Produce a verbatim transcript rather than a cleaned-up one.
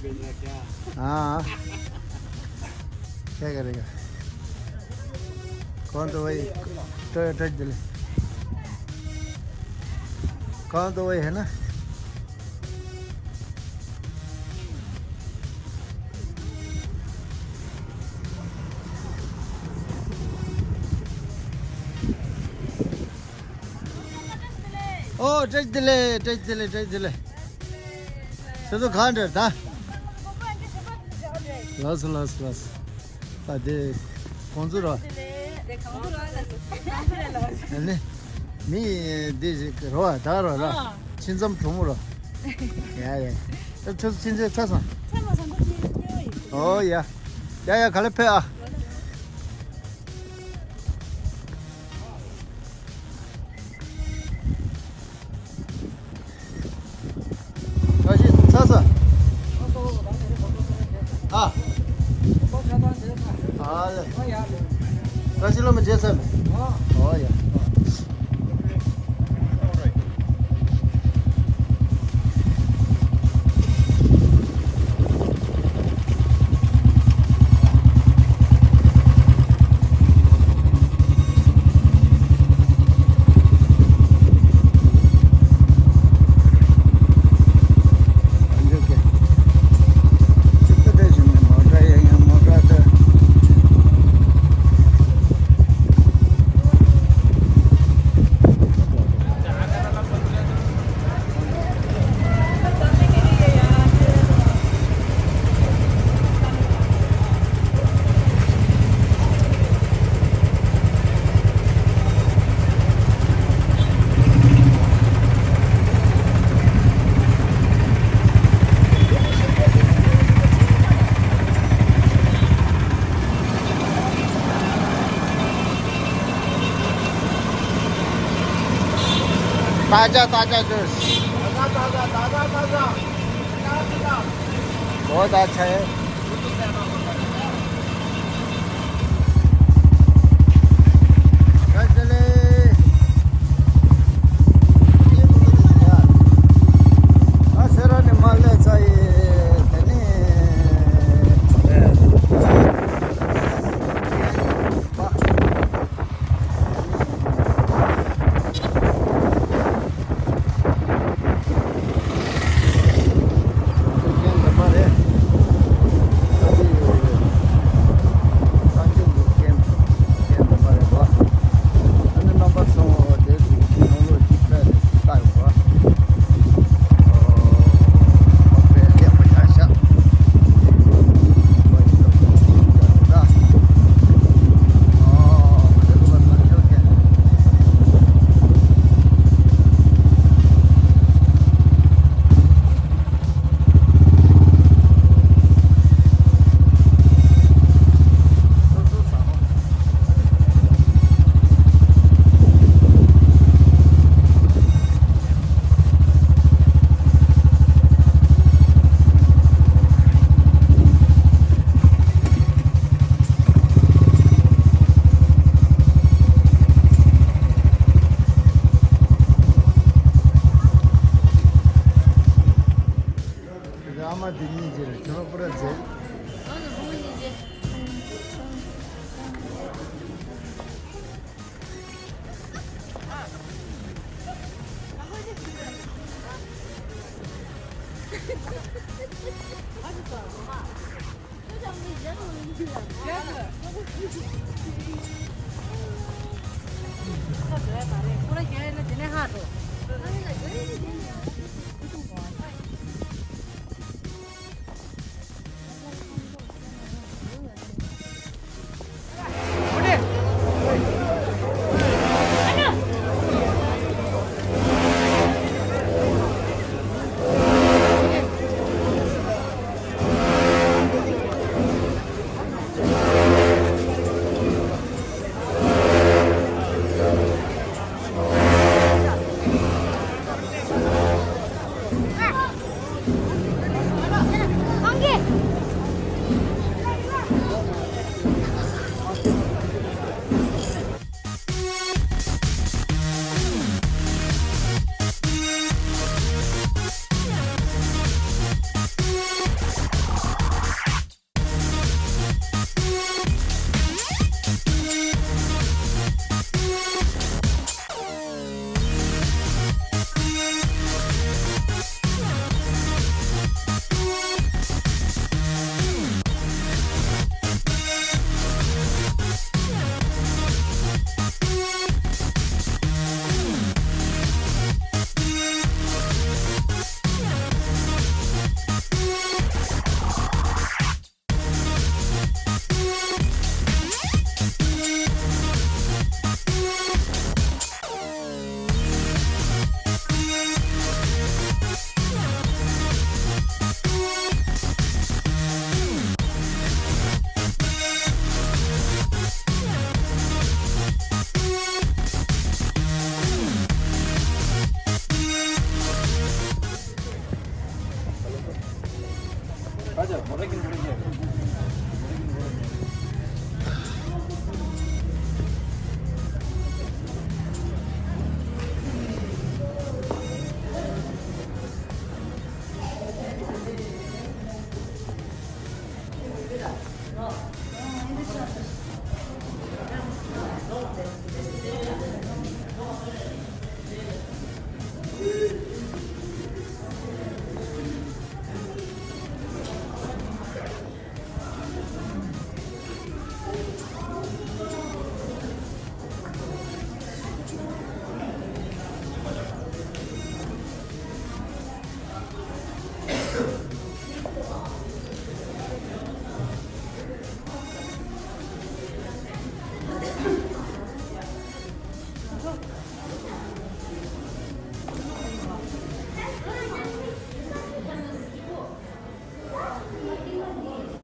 हाँ। क्या करेगा? कौन तो वही, तो, तो दिल। कौन तो वही है ना? ཨོ། བཀྲ་ཤིས་བདེ་ལེགས། བཀྲ་ཤིས་བདེ་ལེགས། བཀྲ་ཤིས་བདེ་ལེགས། ཁྱེད་ཚོ་གང་འདྲ་ད། ལགས་སོ། ལགས་སོ། ལགས་སོ། ཨ། དེ་ཁོང་ཚོ་ར། ཨ་ནི། མི་འདི་ཞིག་རོ། ཨ། ད་རོ་ར། ཨ། ཁྱིམ་ཚང་གྲོགས་མོ་ར། ཡ་ཡ། ཨ། ཁྱོད་ཚོ་ཕྱིན་ཆད་ཚ་སོང་། ཚ་མ་སོང་། ཁོ་ཚོ་ཡོད་ཡོད། ཨོ་ཡ། ཡ་ཡ། ག་ལེ་ཕེབས་ཨ། བཀྲ་ཤིས་ཚ་ས། ཨ། ཨ་ལེ། བཀྲ་ཤིས་སློབ་མ་མཇལ་ས་མེད། ཨོ་ཡ། ताज़ा ताज़ा जूस। बहुत अच्छा है। ཨ་མ་དེ་གཉིས་ཀྱིས་ཁྱོད་པུ་ར་མཛད། ཁ་ཆེ་མོ་ར་ཀིན་མོ་ར་ཀིན།